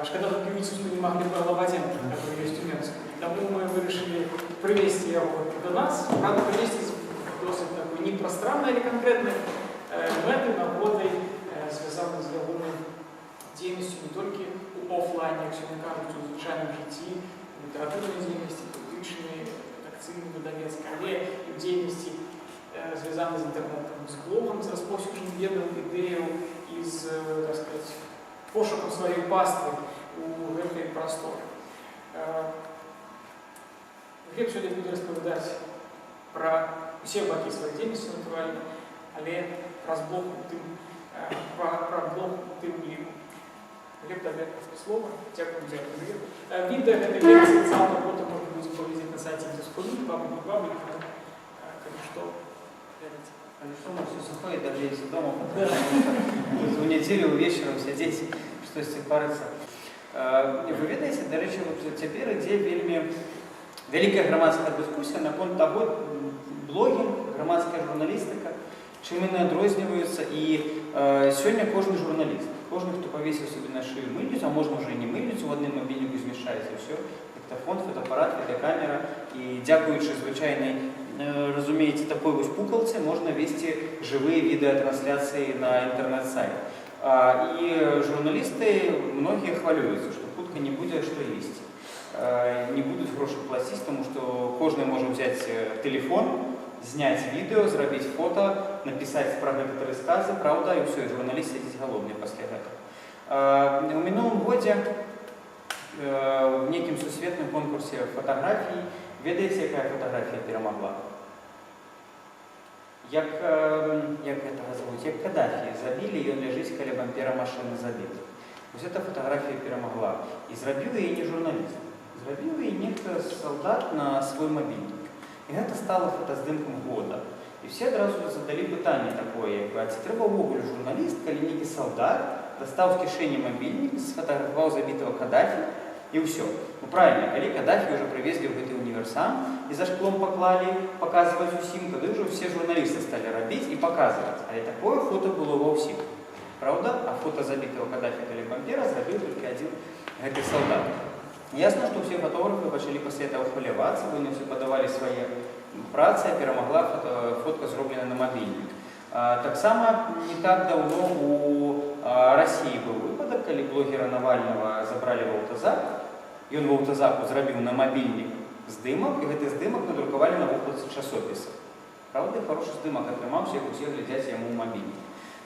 Шкада, толькі ў Віцебску не маглі пра Лабадзенка, который ёсць у Менску. І таму мы вырашылі прывесці яго да нас. Правда, прывесці з досыць такой не прастраннай, але канкрэтнай мэты, нагодай, звязанай з ягонай дзейнасцю не толькі у офлайне, як сёння кажуць, у звычайным жыцці, літаратурнай дзейнасці, палітычнай, рэдакцыйнай, выдавецкай, але і ў дзейнасці, звязанай з інтэрнэтам, з блогам, з распаўсюджаннем ведаў, ідэяў і з, так сказать, пошукам сваёй паствы у гэтай прасторы. Глеб сёння будзе распавядаць пра усе бакі сваёй дзейнасці, натуральна, але праз блог у тым, пра блог у тым ліку. Глеб, табе слова. Дзякую за прывет. Відэа гэтай лекцыі цалкам потым можна будзе паглядзець на сайце Віцебск.ру, паблік, паблік, калі што, глядзіце. Але што, мы ўсё сухое дажыліся дома, потому что у нядзелю ўвечары сядзець, штосьці парыцца. Вы ведаеце, дарэчы, вот цяпер ідзе вельмі вялікая грамадская дыскусія наконт таго, блогінг, грамадская журналістыка, чым яны адрозніваюцца. І сёння кожны журналіст, кожны, хто павесіў сабе на шыю мыльніцу, а можна ўжо і не мыльніцу, в адным мабільніку змяшчаецца ўсё, дыктафон, фотаапарат, відэакамера, і дзякуючы звычайнай, разумееце, такой вось пукалцы можна весці жывыя відэатрансляцыі на інтэрнэт-сайт. І журналісты многія хвалююцца, што хутка не будзе што есці. Не будуць грошы плаціць, таму што кожны можа ўзяць тэлефон, зняць відэо, зрабіць фота, напісаць пра гэта тры сказы, праўда, і ўсё, і журналіст сядзіць галодны пасля гэтага. У мінулым годзе в нейкім сусветным конкурсе фатаграфій, ведаеце, якая фатаграфія перамагла? Як гэтага завуць, як Кадафі забілі, ён ляжыць каля бампера машыны забіты. Вось эта фатаграфія перамагла. І зрабіў яе не журналіст. Зрабіў яе нехта салдат на свой мабільнік. І гэта стала фотаздымкам года. І все адразу задалі пытанне такое, як бы, а ці трэба ўвогуле журналіст, калі нейкі салдат дастаў з кішэні мабільнік, сфатаграфаваў забітага Кадафі, і ўсё. Ну правильно, калі Кадафі ўжо прывезлі ў гэты універсам і за шклом паклалі паказваць усім, тады ўжо ўсе журналісты сталі рабіць і паказваць. Але такое фото было ва ўсіх. Праўда? А фото забітага Кадафі каля бампера зрабіў толькі адзін гэты салдат. Ясна, што ўсе фатографы пачалі пасля этого хвалявацца, бо яны ўсе падавалі свае працы, а перамагла фотка, зроблена на мабільнік. Таксама не так даўно у Расіі быў выпадак, калі блогера Навальнага забралі в аўтазак. Ён в аўтазаку зрабіў на мабільнік здымак, і гэты здымак надрукавалі на вокладцы часопіса. Праўда, і хорошы здымак атрымаўся, як усе глядзяць яму ў мабільнік.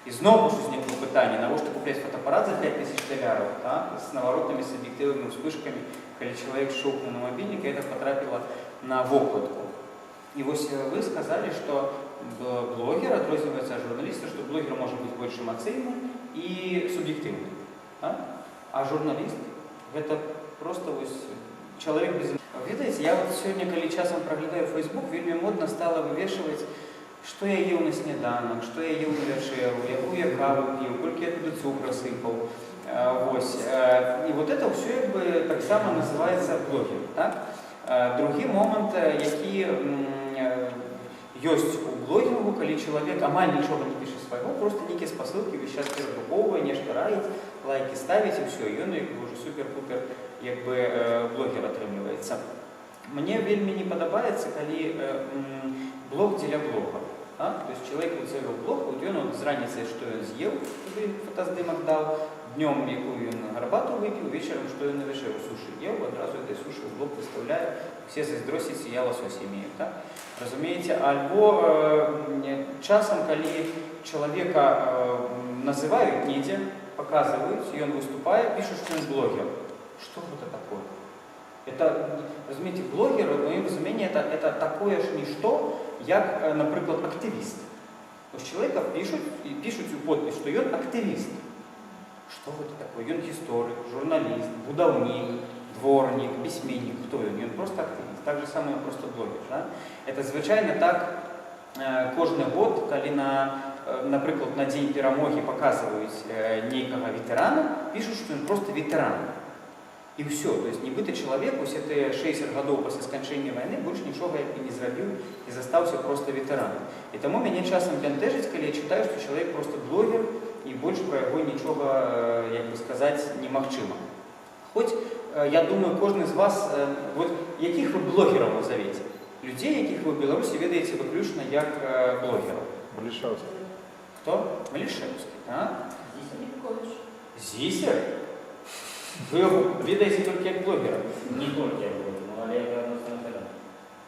І зноў ж узнікла пытанне, навошта купляць фотаапарат за 5000 даляраў, так, з наваротамі, з аб'ектывамі, успышкамі, калі чалавек шчоўкнуў на мабільнік, і это патрапіла на вокладку. І вось вы сказалі, што блогер адрозніваецца ад журналіста, што блогер можа быць больш эмацыйны і суб'ектыўны. Так? А журналіст — гэта просто вось чалавек без. Ведаеце, я вот сёння, калі часам праглядаю Facebook, вельмі модна стала вывешваць, што я еў на сняданак, што я еў на вячэру, якую я каву піў, колькі я туды цукра сыпаў. Вось. І вот это ўсё як бы таксама называецца блогер. Так? Другі момант, які ёсць у блогінгу, калі чалавек амаль нічога не піша свайго, просто нейкія спасылкі ўвесь час перадрукоўвае, нешта раіць, лайкі ставіць, і ўсё, ён як бы ўжо супер-пупер як бы блогер атрымліваецца. Мне вельмі не падабаецца, калі блог дзеля блога. А? То есть чалавек вот завёў блог, вот ён вот з раніцы, што ён з'еў, туды фотаздымак даў, днём, якую ён гарбату выпіў, вечарам, што ён на вячэру сушы еў, адразу этой сушы ў блог выставляе, все зайздросіць, я ласось имею. Так? Разумееце, альбо часам, калі чалавека называюць недзе, паказваюць, ён выступае, пішуць, што ён блогер. Что это такое? Это, разумееце, блогер, в моем разумении, это такое ж ничто, як, напрыклад, актывіст. Вось чалавека пішуць і пішуць у подпіс, што ён актывіст. Што гэта такое? Ён гісторык, журналіст, будаўнік, дворнік, пісьменнік. Хто ён? Ён просто актывіст. Так же самое просто блогер. Да? Это звычайна так кожны год, калі напрыклад, на Дзень перамогі паказваюць нейкага ветэрана, пішуць, што ён просто ветэран. І ўсё, то есть нібыта чалавек усе тыя 60 гадоў пасля сканчэння вайны больш нічога як і не зрабіў і застаўся просто ветэранам. І таму мяне часам бянтэжыць, калі я чытаю, што чалавек просто блогер і больш пра яго нічога, як бы сказаць, немагчыма. Хоць, я думаю, кожны з вас, вот якіх вы блогераў назавеце? Людзей, якіх вы ў Беларусі ведаеце выключна як блогераў. Малішэўскі. Хто? Малішэўскі, так? Липкович. Зісер? Вы яго ведаеце толькі як блогера. Не толькі як блогер, ну, але я адносна таго.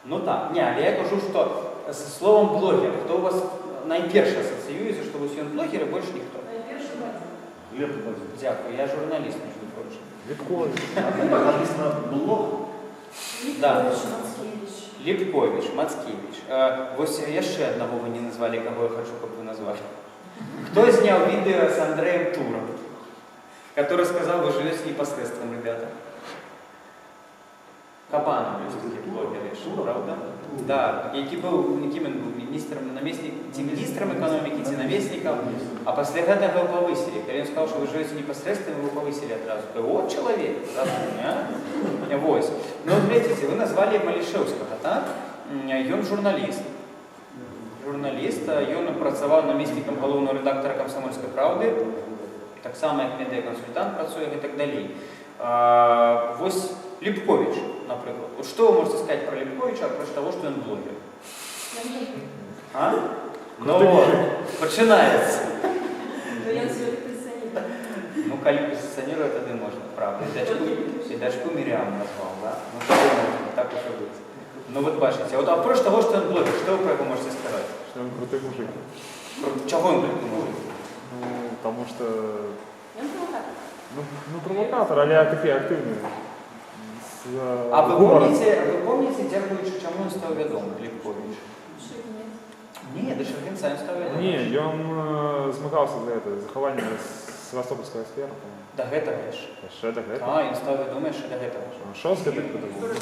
Ну так, не, але я кажу, што з словам блогер, хто у вас найперш асацыюецца, што вось ён блогер і больш ніхто? Найпершы Бадзін. Глеб Бадзін. Дзякую, я журналіст, между прочим. Липкович. Написано блог. Да. Липкович, Мацкевич. Липкович, Мацкевич. Вось яшчэ аднаго вы не назвалі, каго я хачу, каб вы назвалі. Хто зняў відэа з Андреем Туром, который сказал: «Вы живете непосредством, ребята»? Кабанов, ёсць такі блогер яшчэ, правда? Да, які быў, якім ён быў міністрам, намеснік, ці міністрам эканомікі, ці намеснікам, а пасля гэтага яго павысілі. Калі ён сказаў, што вы живете непосредством, его павысілі адразу. О, чалавек, разумны, а? Вось. Ну, вот глядзіце, вы назвалі Малішэўскага, так? Ён журналіст. Журналіст, а ён працаваў намеснікам галоўнага рэдактара «Камсамольскай праўды», таксама як медыякансультант працуе і так далей. Вось Ліпковіч, напрыклад. Вот што вы можаце сказаць пра Ліпковіча, апроч таго, што ён блогер? А? Ну, вот, пачынаецца. Ну, ён сябе пазіцыяніруе. Ну, калі пазіцыяніруе, тады можна, правда. І дачку Мірыям назваў, да? Ну, тады можна, так уж и быть. Ну, вот бачыце, вот апроч таго, што ён блогер, што вы пра яго можаце сказаць? Что он крутой мужик. Чаго ён круты мужик? Ну, потому что Ён правакатар. Ну, провокатор, але такі актыўны. З А вы гумаром. помніце, дзякуючы чаму ён стаў вядомы, Ліпковіч? Шыгнец. Не, да Шыгінца ён стаў вядомы. Не, ён змагаўся за гэта, захаванне Севастопольскага сквера, по-моему. Да гэтага яшчэ. Яшчэ да гэтага. А, ён стаў вядомы яшчэ да гэтага. Шост гэтак падумаў.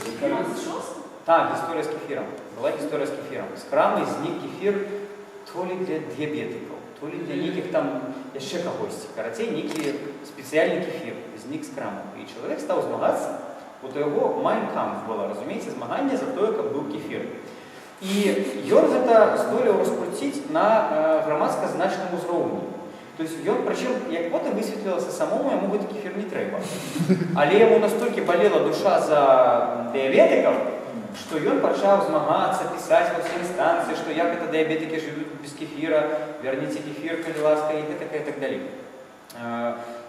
Шост? Так, гісторыя з кефірам. Была гісторыя з кефірам. З крамы знік кефір то ли для дыябетыкаў, то ли для нейкіх там яшчэ кагосьці. Карацей, нейкі спецыяльны кефір знік з крамы. І чалавек стаў змагацца. Вот у яго «Майн кампф» была, разумееце, змаганне за тое, каб быў кефір. І ён гэта здолеў раскруціць на грамадска значным узроўні. То есть ён, прычым, як потым высветлілася, самому яму гэты кефір не трэба. Але яму настолькі балела душа за дыябетыкаў, што ён пачаў змагацца, пісаць ва ўсе інстанцыі, што як это дыябетыкі жывуць без кефіра, вярніце кефір, калі ласка, і гэтак і так далей.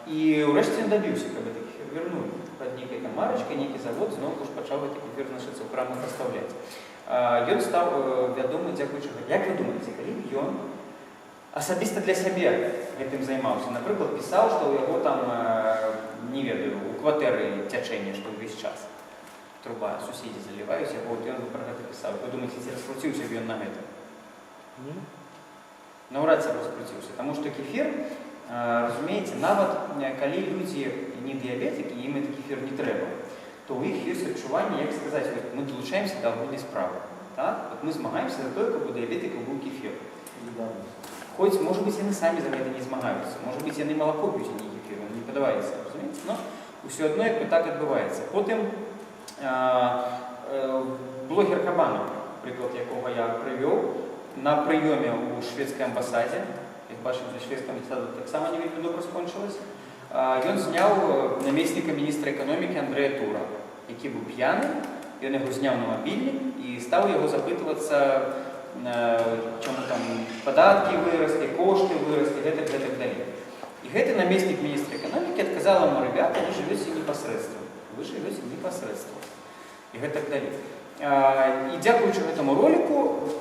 І ўрэшце ён дабіўся, каб гэты кефір вярнулі. Пад нейкай там марачкай нейкі завод зноўку ж пачаў гэты кефір, значыцца, ў крамах пастаўляць. Ён стаў вядомы дзякуючы гэтаму. Як вы думаеце, калі б ён асабіста для сябе гэтым займаўся, напрыклад, пісаў, што ў яго там, не ведаю, у кватэры цячэ нешта ўвесь час, труба, суседзі заліваюць яго, вот ён бы пра гэта пісаў. Вы думаеце, ці раскруціўся б ён на гэта? Не? Наўрад ці б раскруціўся, таму што кефір, разумееце, нават калі людзі не дыябетыкі, ім гэты кефір не трэба, то ў іх ёсць адчуванне, як сказаць, вот мы далучаемся да агульнай справы. Так? Вот мы змагаемся за тое, каб у дыябетыкаў быў кефір. Хоць, можа быць, яны самі за гэта не змагаюцца, можа быць, яны малако п'юць, а не кефір, ён не падабаецца, разумееце? Но ўсё адно як бы так адбываецца. Потым блогер Кабанов, прыклад якога я прывёў, на прыёме ў шведскай амбасадзе, як бачым, за шведскай амбасада таксама не вельмі добра скончылась, ён зняў намесніка міністра эканомікі Андрэя Тура, які быў п'яны, ён яго зняў на мабільнік і стаў яго запытвацца, чаму там падаткі выраслі, кошты выраслі, гэтак, гэтак далей. І гэты намеснік міністра эканомікі адказаў яму: «Ребята, вы живете непосредством, вы живете непосредством». І гэтак далей. І дзякуючы гэтаму ролику,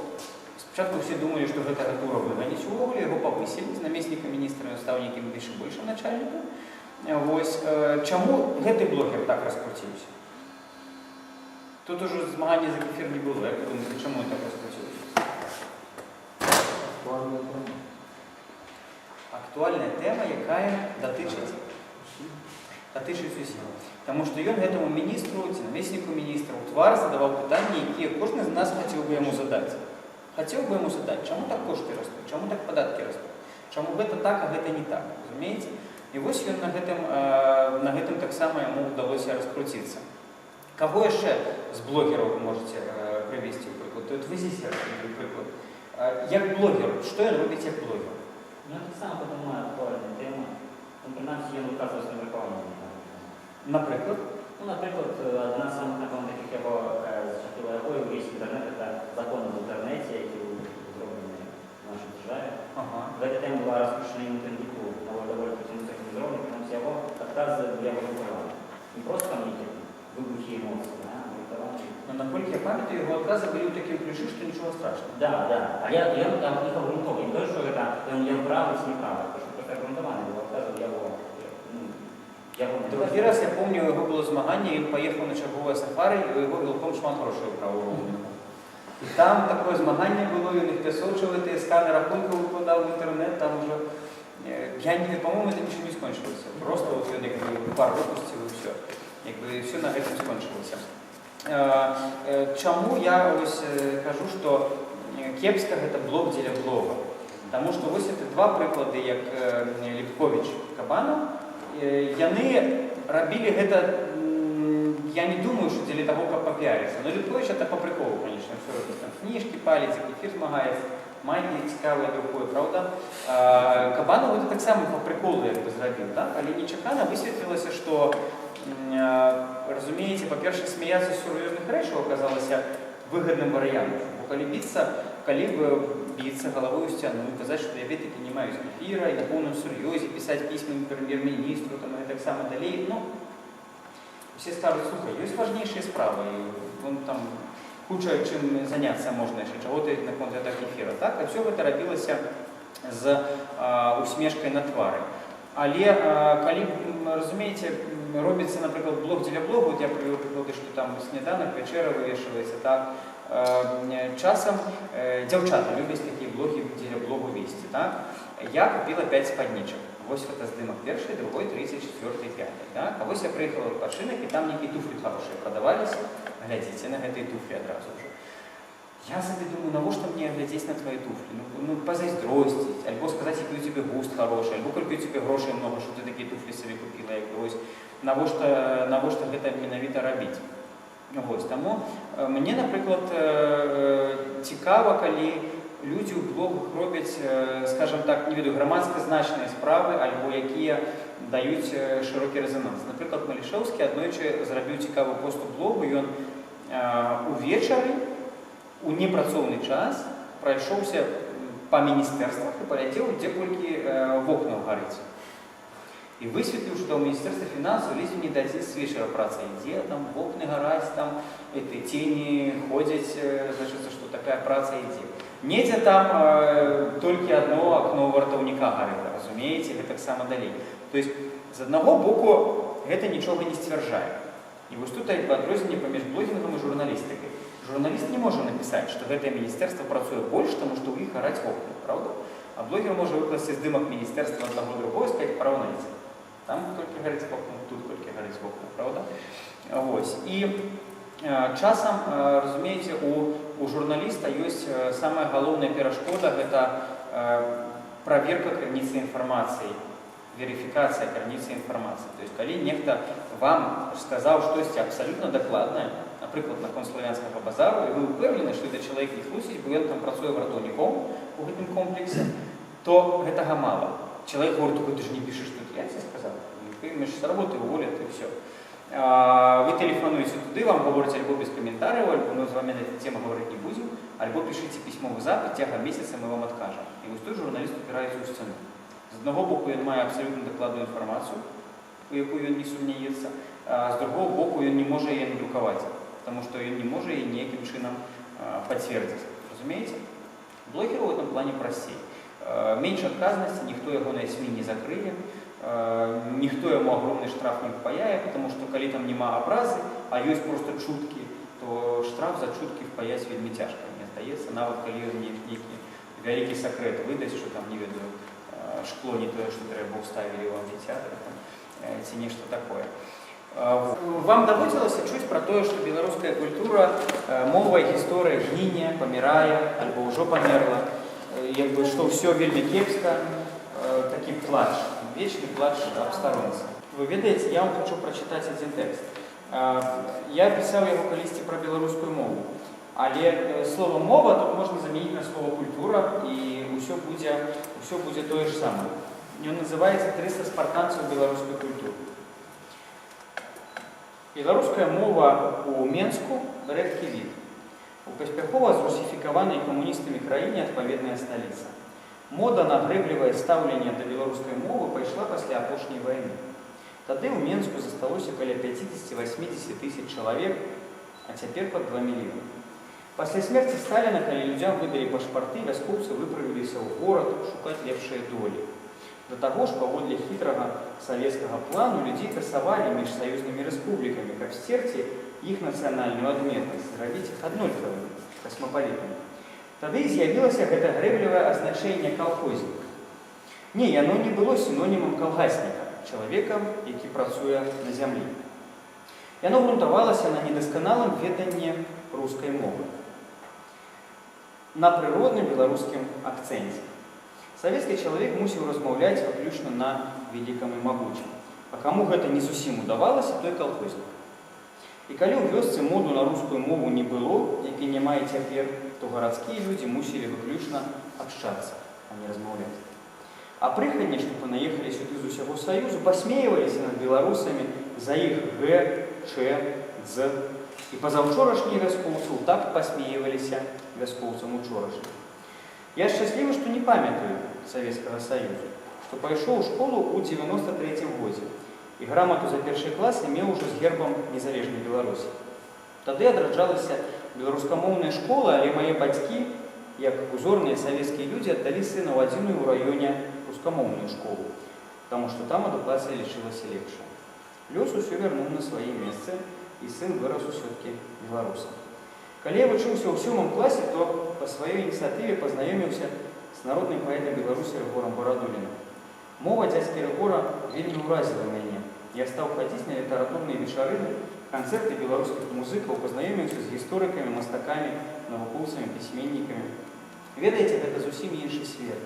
спачатку ўсе думалі, што гэтага Тура выганяць увогуле, яго павысілі з намесніка міністра, ён стаў нейкім яшчэ большым начальнікам. Вось, чаму гэты блогер так раскруціўся? Тут ужо змагання за кефір не было. Як вы думаеце, чаму ён так раскруціўся? Актуальная тема. Актуальная тэма, якая датычыць усіх. Таму што ён гэтаму міністру ці намесніку міністра ў твар задаваў пытанні, якія кожны з нас хацеў бы яму задаць. Хацеў бы яму задаць, чаму так кошты растуць, чаму так падаткі растуць, чаму гэта так, а гэта не так, разумееце? І вось ён на гэтым таксама яму ўдалося раскруціцца. Каго яшчэ з блогераў вы можаце прывесці ў прыклад? Тут вы здесь прыклад. Як блогер, што ён робіць як блогер? Ну, я таксама падумаю, актуальная тэма. Ну, прынамсі, ён выказвае сваё меркаванне. Напрыклад? Ну, напрыклад, адна з самых, напэўна, такіх яго, якая зачапіла яго і ўвесь інтэрнэт, это закон аб інтэрнэце, які быў зроблены в нашай дзяржаве. Гэта тэма была раскручана ім у тым ліку на даволі такім высокім узроўні, прынамсі яго адказы былі абгрунтаваны. Не проста там нейкія выбухі эмоцый, а абгрунтаваны. Ну, наколькі я памятаю, яго адказы былі ў такім ключы, што нічога страшнага. Да. Але ён там іх абгрунтоўваў. Не то, што гэта ён правы ці не правы, потому что проста абгрунтаваны был адказы яго, ну, яго. Другі раз, я помню, у яго было змаганне, ён паехаў на чарговае сафары, і у яго Велком шмат грошай украў у роумінгу. І там такое змаганне было, ён іх пясочыў, тыя сканы рахункаў выкладаў в інтэрнэт, там ужо. Я не, по-моему, это ничего не скончылася. Просто вот ён як бы пар выпусціў, і ўсё. Як бы ўсё на гэтым скончылася. Чаму я ось кажу, што кепска гэта блог дзеля блога? Таму што вось это два прыклады, як Ліпковіч, Кабанаў, яны рабілі гэта, я не думаю, што дзеля таго, каб папіарыцца. Но Ліпковіч это по приколу, конечно, все робіць, там кніжкі паліць, за кефір змагаецца, майкі цікавыя друкуе, праўда? Кабанаў гэта таксама по приколу як бы зрабіў, так? Але нечакана высветлілася, што, разумееце, па-першае, смяяцца з сур'ёзных рэчаў аказалася выгадным варыянтам. Бо калі б біцца галавой у сцяну і казаць, што дыябетыкі не маюць кефіра, і на поўным сур'ёзе пісаць пісьмы прэм'ер-міністру там, і таксама далей, ну, усе скажуць: «Слухай, ёсць важнейшыя справы, і вон там куча чым заняцца можна яшчэ, чаго ты наконт гэтага кефіра», так? А ўсё гэта рабілася з усмешкай на твары. Але калі, разумееце, робіцца, напрыклад, блог дзеля блогу, вот я прывёў прыклады, што там сняданак, вячэра вывешваецца, так? Часам дзяўчаты любяць такія блогі дзеля блогу весці, так? Я купила 5 спаднічак. Вось фотаздымак першай, другой, трэцяй, чацвёртай, пятай. Так? А вось я прыехала ў адпачынак, і там нейкія туфлі хорошие прадаваліся. Глядзіце на гэтыя туфлі адразу ўжо. Я сабе думаю, навошта мне глядзець на твои туфли? Ну, пазайздросціць, альбо сказаць, які у цябе густ хороший, альбо колькі у цябе грошай много, што ты такія туфлі сабе купила, як бы вось. Навошта гэта менавіта рабіць? Вось, таму мне, напрыклад, цікава, калі людзі ў блогах робяць, скажем так, не ведаю, грамадска значныя справы, альбо якія даюць шырокі рэзананс. Напрыклад, Малішэўскі аднойчы зрабіў цікавы пост у блогу, ён увечары у непрацоўны час прайшоўся па міністэрствах і паглядзеў, дзе колькі вокнаў гарыць. І высветліў, што ў міністэрстве фінансаў ледзьве не да 11 вечара праца ідзе, там вокны гараць, там эти цені ходзяць, значыцца, што такая праца ідзе. Недзе там толькі адно акно вартаўніка гарэла, разумееце, гэтаксама далей. То есть, з аднаго боку, гэта нічога не сцвярджае. І вось тут як бы адрозненне паміж блогінгам і журналістыкай. Журналіст не можа напісаць, што гэтае міністэрства працуе больш, таму што ў іх гараць вокны, праўда? А блогер можа выкласці здымак міністэрства аднаго другого і сказаць: «Параўнайце. Там колькі гарыць вокна, тут колькі гарыць вокна», праўда? Вось. І часам, разумееце, у журналіста ёсць самая галоўная перашкода, гэта праверка крыніцы інфармацыі, верыфікацыя крыніцы інфармацыі. То есть, калі нехта вам сказаў штосьці абсалютна дакладнае, напрыклад, наконт Славянскага базару, і вы ўпэўнены, што гэты чалавек не хлусіць, бо ён там працуе вартаўніком у гэтым комплексе, то гэтага мала. Чалавек говорит: «Только ты же не пишешь, что это я тебе сказал. Ты меня с работы уволят, и все». Вы тэлефануеце туды, вам гавораць альбо без каментарыяў, альбо мы з вами на эту тему гаварыць не будзем, альбо пішыце пісьмовы запыт, цягам месяца мы вам адкажам. І вось тут журналіст упіраецца ў сцяну. З аднаго боку, ён мае абсалютна дакладную інфармацыю, у якую ён не сумняецца, а з другого боку, ён не можа яе надрукаваць, таму што ён не можа яе ніякім чынам пацвердзіць. Разумееце? Блогеру ў этом плане прасцей. Менш адказнасці, ніхто яго на СМІ не закрые, ніхто яму огромный штраф не впаяе, потому что калі там няма абразы, а ёсць просто чуткі, то штраф за чуткі впаяць вельмі цяжка, мне здаецца, нават калі ён нейкі вялікі сакрэт выдасць, што там, не ведаю, шкло не тое, што трэба, ўставілі ў амфітэатры, там, ці нешта такое. Вам даводзілася чуць пра тое, што беларуская культура, мова і гісторыя гіне, памірае, альбо ўжо памерла, як бы, што ўсё вельмі кепска, такі плач, вечны плач аб старонцы. Вы ведаеце, я вам хочу прачытаць адзін тэкст. Я пісаў яго калісьці пра беларускую мову, але слова «мова» тут можна замяніць на слова «культура», і ўсё будзе тое ж самае. Ён называецца «300 спартанцаў беларускай культуры». Беларуская мова у Менску — рэдкі від. У паспяхова зрусіфікаванай камуністамі краіне адпаведная сталіца. Мода на грэблівае стаўленне да беларускай мовы пайшла пасля апошняй вайны. Тады ў Менску засталося каля 50-80 тысяч чалавек, а цяпер пад 2 мільёны. Пасля смерці Сталіна, калі людзям выдалі пашпарты, вяскоўцы выправіліся ў горад шукаць лепшыя долі. Да таго ж, паводле хітрага савецкага плану людзей тасавалі між саюзнымі рэспублікамі, каб сцерці іх нацыянальную адметнасць, зрабіць іх аднолькавымі, касмапалітамі. Тады і з'явілася гэта грэблівае азначэнне «калхознік». Не, яно не было сінонімам калгасніка, чалавека, які працуе на зямлі. Яно грунтавалася на недасканалым веданні рускай мовы, на прыродным беларускім акцэнце. Савецкі чалавек мусіў размаўляць выключна на вялікам і магучым. А каму гэта не зусім удавалася, той калхознік. І калі ў вёсцы моду на рускую мову не было, як і няма і цяпер, то гарадскія людзі мусілі выключна абшчацца, а не размаўляць. А прыхадні, што панаехалі сюды з усяго Саюзу, пасмейваліся над беларусамі за іх г, ч, дз. І пазаўчорашнія вяскоўцы ў такт пасмейваліся вяскоўцам учорашнім. Я шчаслівы, што не памятаю Савецкага Саюзу, што пайшоў у школу ў 93 годзе і грамату за першы клас меў ужо з гербам незалежнай Беларусі. Тады адраджалася беларускамоўная школа, але мае бацькі, як узорныя савецкія людзі, аддалі сына ў адзіную ў раёне рускамоўную школу, таму што там адукацыя лічылася лепшай. Лёс усё вярнуў на свае месцы, і сын вырас усё-такі беларусам. Калі я вучыўся ў сёмым класе, то па сваёй ініцыятыве пазнаёміўся з народным паэтам Беларусі Рыгорам Барадуліным. Мова дзядзькі Рыгора вельмі ўразіла мяне. Я стаў хадзіць на літаратурныя вечарыны, канцэрты беларускіх музыкаў, пазнаёміўся з гісторыкамі, мастакамі, навукоўцамі, пісьменнікамі. Ведаеце, гэта зусім іншы свет.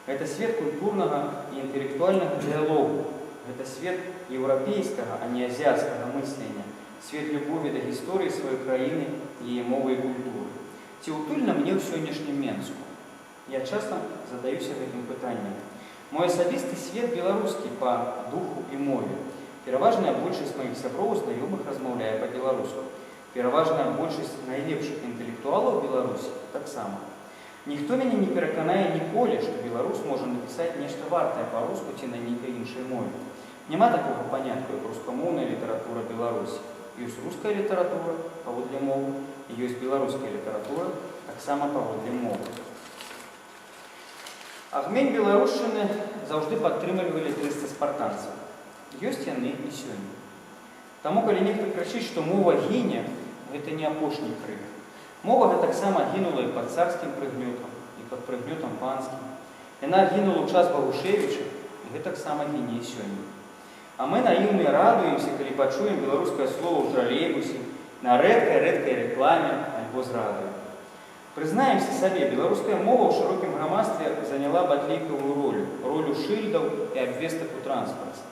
Гэта свет культурнага і інтэлектуальнага дыялогу. Гэта свет еўрапейскага, а не азіяцкага мыслення, свет любові да гісторыі сваёй краіны, яе мовы і культуры. Ці утульна мне ў сённяшнім Менску? Я часта задаюся гэтым пытаннем. Мой асабісты свет беларускі па духу і мове. Пераважная большасць маіх сяброў, знаёмых размаўляе па-беларуску. Пераважная большасць найлепшых інтэлектуалаў Беларусі таксама. Ніхто мяне не пераканае ніколі, што беларус можа напісаць нешта вартае па-руску ці на нейкай іншай мове. Няма такога панятку, як рускамоўная літаратура Беларусі. Ёсць руская літаратура паводле мовы, і ёсць беларуская літаратура таксама паводле мовы. Агмень беларушчыны заўжды падтрымлівалі 300 спартанцаў. Ёсць яны і сёння. Таму, калі нехта крычыць, што мова гіне, гэта не апошні крык. Мова гэтаксама гінула і пад царскім прыгнётам, і пад прыгнётам панскім. Яна гінула ў час Багушэвіча, і гэтаксама гіне і сёння. А мы, наіўныя, радуемся, калі пачуем беларускае слова ў тралейбусе, на рэдкай-рэдкай рэкламе альбо з радыё. Прызнаемся сабе, беларуская мова ў шырокім грамадстве заняла батлейкавую ролю, ролю шыльдаў і абвестак у транспарце.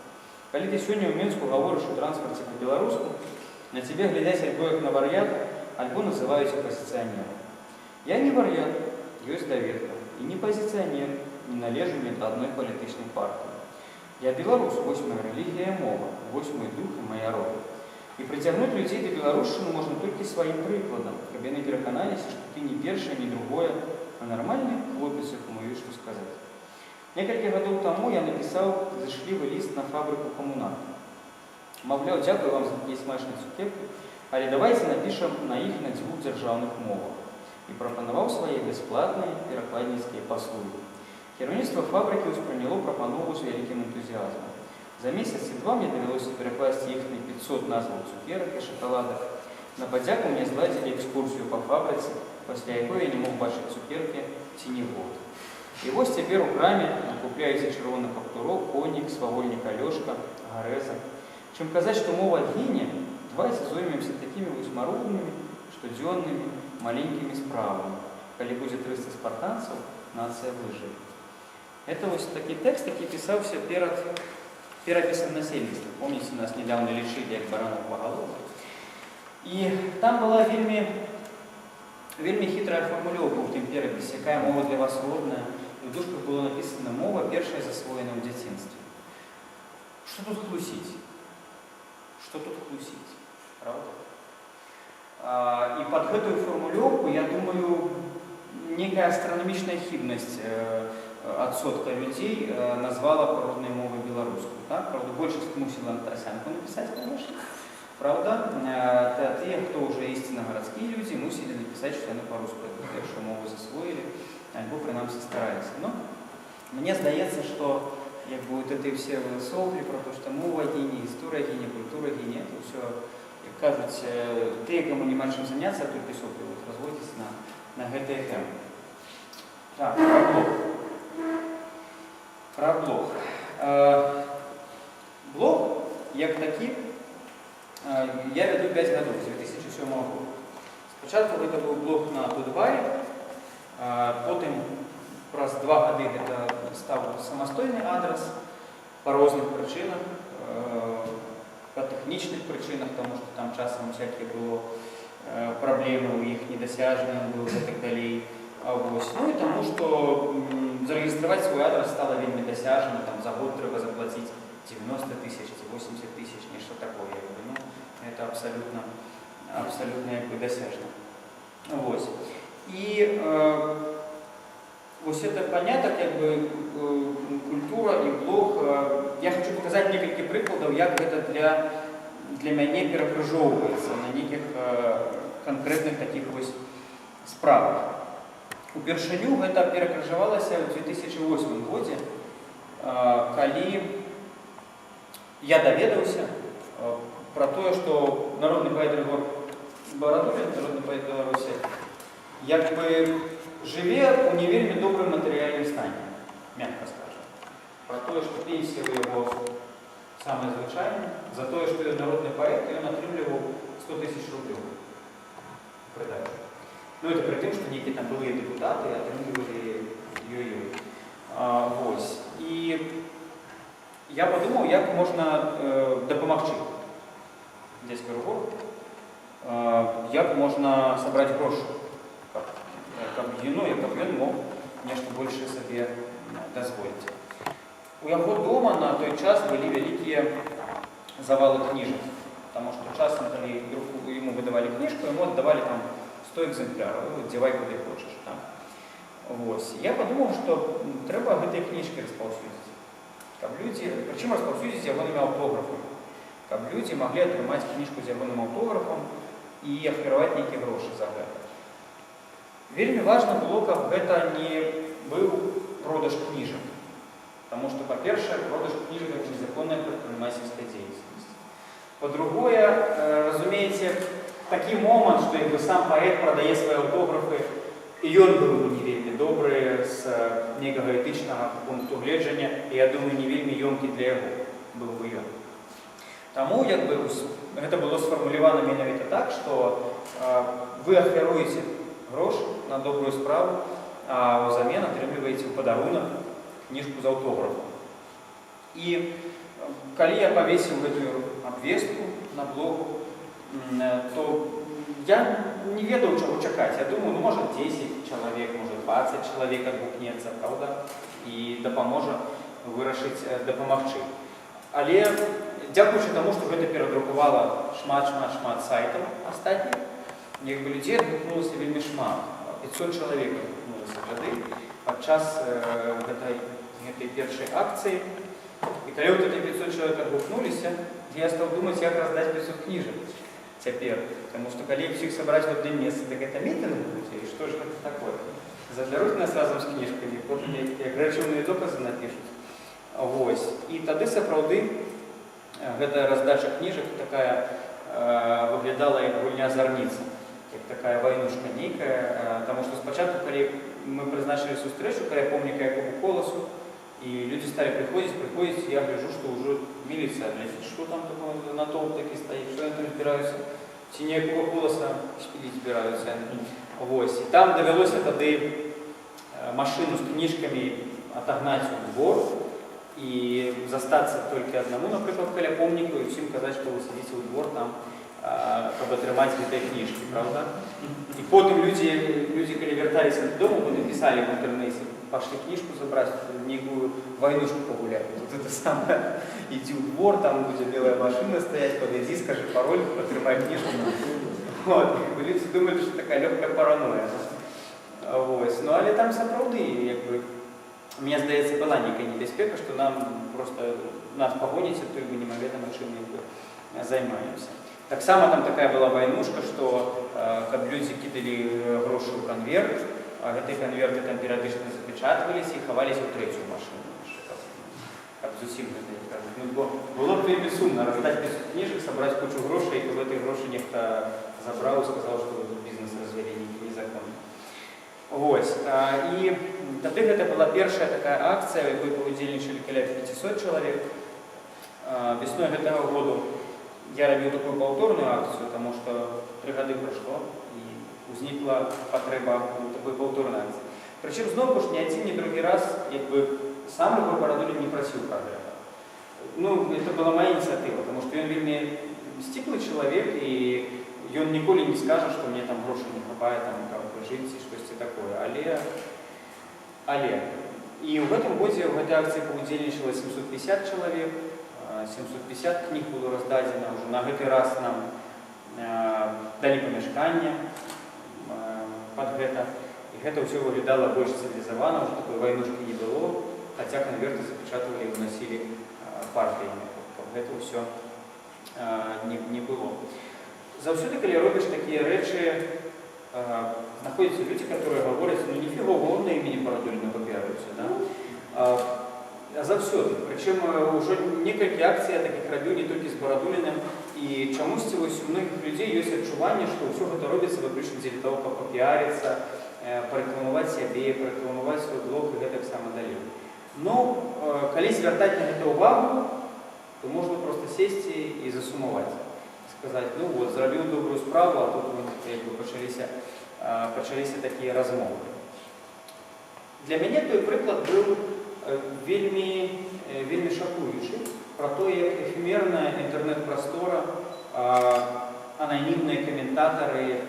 Калі ты сёння ў Менску гаворыш у транспарце па-беларуску, на цябе глядзяць альбо як на вар'ята, альбо называюць апазіцыянерам. Я не вар'ят, ёсць даведка, і не пазіцыянер, не належу ні да адной палітычнай партыі. Я беларус, вось моя рэлігія і мова, вось мой дух і моя рода. І прыцягнуць людзей да беларушчыны можна толькі сваім прыкладам, каб яны пераканаліся, што ты не першае, не другое, а нармальны хлопец, якому ёсць што сказаць. Некалькі гадоў таму я напісаў зычлівы ліст на фабрыку «Камунарка». Маўляў, дзякую вам за такія смачныя цукеркі, але давайце напішам на іх на дзвюх дзяржаўных мовах. І прапанаваў свае бясплатныя перакладніцкія паслугі. Кіраўніцтва фабрыкі ўспрыняло прапанову з вялікім энтузіазмам. За месяц і два мне давялося перакласці іхныя 500 назваў цукерак і шакаладак. На падзяку мне зладзілі экскурсію па фабрыцы, пасля якой я не мог бачыць цукеркі ці не год. І вось цяпер у краме накупляюся чырвоных каптуроў, конік, свавольнік Алёшка, гарэза. Чым казаць, што мова гіне, давайце зоймемся такімі вось маруднымі, штодзённымі, маленькімі справамі. Калі будзе 300 спартанцаў, нацыя выжыве. Это вось такі тэкст, які пісаўся перад перапісам насельніцтва. Помніце, нас недавно лічылі як баранов поголовно. І там была вельмі, вельмі хітрая фармулёўка ў тым перапісе, якая мова для вас родная. І ў дужках было напісана: мова, першая засвоена ў дзяцінстве. Што тут хлусіць? Што тут хлусіць? Праўда? І пад гэтую фармулёўку, я думаю, некая астранамічная хібнасць адсотка людзей назвала па роднай мове беларускую. Так? Праўда, большасць мусіла на трасянку напісаць, конечно. Праўда, тыя, хто ўжо ісцінна гарадскія людзі, мусілі напісаць, што яны па-руску эту першую мову засвоілі, альбо прынамсі стараліся. Ну, мне здаецца, што як бы вот эти все сопли про то, что мова гіне, гісторыя гіне, культура гіне, это ўсё, як кажуць, тыя, каму няма чым заняцца, толькі соплі вот разводзіць на гэтыя тэмы. Так, пра блог. Пра блог. Блог, як такі, я вяду 5 гадоў, з 2007 года. Спачатку гэта быў блог на Тутбаре, потым праз 2 гады гэта стаў самастойны адрас па розных прычынах, па тэхнічных прычынах, таму што там часам всякие было праблемы, у іх недасяжны ён быў і так далей. Вось. Ну і таму, што зарэгістраваць свой адрас стала вельмі дасяжна, там за год трэба заплаціць 90 тысяч ці 80 тысяч, нешта такое. Як бы. Ну, это абсалютна, абсалютна як бы дасяжна. Вось. І вось это панятак, як бы, культура і блог. Я хочу показаць некалькі прыкладаў, як гэта для мяне перакрыжоўваецца на нейкіх канкрэтных такіх вось справах. Упершыню гэта перакрыжавалася ў 2008 годзе, калі я даведаўся пра тое, што народны паэт Рыгор Барадулін, народны паэт Беларусі, як бы жыве ў не вельмі добрым матэрыяльным стане, мякка скажем. Пра тое, што пенсія ў яго самая звычайная, за тое, што ён народны паэт, ён атрымліваў 100 тысяч рублёў прыдачу. Ну, это пры тым, што нейкія там былыя дэпутаты атрымлівалі ёй-ёй. Вось. І я падумаў, як можна дапамагчы дзядзька Рыгору, як можна сабраць грошы, каб ён мог нешта большее сабе дазволіць. У яго дома на той час былі вялікія завалы кніжак, таму што часам, калі яму выдавалі кніжку, яму аддавалі там 100 экземпляраў, дзявай куды хочаш. Там. Вось. Я падумаў, што трэба гэтыя кніжкі распаўсюдзіць. Каб людзі, прычым распаўсюдзіць ягонымі аўтографамі, каб людзі маглі атрымаць кніжку з ягоным аўтографам і ахвяраваць нейкія грошы за гэта. Вельмі важна было, каб гэта не быў продаж кніжак. Таму што, па-першае, продаж кніжак — это незаконная прадпрымальніцкая дзейнасць. Па-другое, разумееце, такі момант, што як бы сам паэт прадае свае аўтографы, і ён быў бы не вельмі добры з нейкага этычнага пункту гледжання, і я думаю, не вельмі ёмкі для яго быў бы ён. Таму як бы гэта было сфармулявана менавіта так, што вы ахвяруеце грошы на добрую справу, а ўзамен атрымліваеце ў падарунак кніжку з аўтографам. І калі я павесіў гэтую абвестку на блогу, то я не ведаў, чаго чакаць. Я думаю, ну, можа, 10 чалавек, можа, 20 чалавек адгукнецца, праўда, і дапаможа вырашыць, дапамагчы. Але дзякуючы таму, што гэта перадрукавала шмат, шмат, шмат сайтаў астатніх, як бы людзей адгукнулася вельмі шмат. 500 чалавек адгукнулася тады падчас гэтай першай акцыі. І калі вот эти 500 чалавек адгукнуліся, я стаў думаць, як раздаць 500 кніжак цяпер. Таму што калі ўсіх сабраць в адным месцы, так это мітынг будзе, і што ж гэта такое? Забяруць нас разам з кніжкамі, потым як рэчыўныя доказы напішуць. Вось. І тады сапраўды гэтая раздача кніжак такая выглядала як гульня зарніца, як такая вайнушка нейкая, таму што спачатку, калі мы прызначылі сустрэчу каля помніка Якубу Коласу, і людзі сталі прыходзіць, прыходзіць, я гляжу, што ўжо міліцыя глядзіць, што там такое, натоўп такі стаіць, што яны там збіраюцца, ці не Якуба Коласа шпіліць збіраюцца. Вось. І там давялося тады машыну з кніжкамі атагнаць у двор і застацца толькі аднаму, напрыклад, каля помніку, і ўсім казаць, што вы сядзіце ў двор там, каб атрымаць гэтыя кніжкі, праўда? І потым людзі, калі вярталіся дадому, потым пісалі в інтэрнэце: пошли кніжку забраць, нейкую вайнушку пагуляць. Тут это самое, ідзі ў двор, там будзе белая машина стаять, падыдзі, скажы пароль, атрымай кніжку. Вот. І людзі думалі, што такая лёгкая параноя. Вось. Ну, але там сапраўды, як бы, мне здаецца, была нейкая небяспека, што нам просто нас пагоняць, а то мы немаведама чым, як бы, займаемся. Таксама там такая была вайнушка, што каб людзі кідалі грошы ў канверт, а гэтыя канверты там перыядычна запечатваліся і хаваліся ў трэцюю машыну яшчэ, каб зусім гэта не кажуць. Ну, бо было б вельмі сумна раздаць 500 кніжак, сабраць кучу грошай, і каб гэтыя грошы нехта забраў і сказаў, што вы тут бізнес развялі нейкі незаконны. Вось. І тады гэта была першая такая акцыя, у якой паўдзельнічалі каля 500 чалавек. Весной гэтага году я рабіў такую паўторную акцыю, таму што 3 гады прайшло і ўзнікла патрэба ў такой паўторнай акцыі. Прычым зноўку ж ні адзін, ні другі раз, як бы, сам Рыгор Барадулін не прасіў пра гэта. Ну, это была моя ініцыятыва, таму што ён вельмі сціплы чалавек, і ён ніколі не скажа, што мне там грошай не хапае, там, каб жыць і штосьці такое. Але і ў гэтым годзе ў гэтай акцыі паўдзельнічала 750 чалавек, 750 кніг было раздадзена ўжо. На гэты раз нам далі памяшканне пад гэта. І гэта ўсё выглядала больш цывілізавана, ўжо такой вайнушкі не было, хаця канверты запечатывалі і ўносілі партыямі, каб гэта ўсё не было. Заўсёды, калі робіш такія рэчы, знаходзяцца людзі, которые гавораць: «Ну ніфігово, он на імені Барадуліна папіарыўся», да? Заўсёды. Прычым ўжо некалькі акцый я такіх рабіў, не толькі з Барадуліным, і чамусьці вось у многіх людзей ёсць адчуванне, што ўсё гэта робіцца выключна дзеля таго, каб папіарыцца, парэкламаваць сябе, парэкламаваць свой блог і гэтак сама далей. Ну, калі звяртаць на гэта ўвагу, то можна проста сесці і засумаваць. Сказаць: «Ну вот, зрабіў добрую справу, а тут вот, як бы, пачаліся такія размовы». Для мяне той прыклад быў вельмі шакуючы пра то, як эфемерная інтэрнэт-прастора, ананімныя каментатары,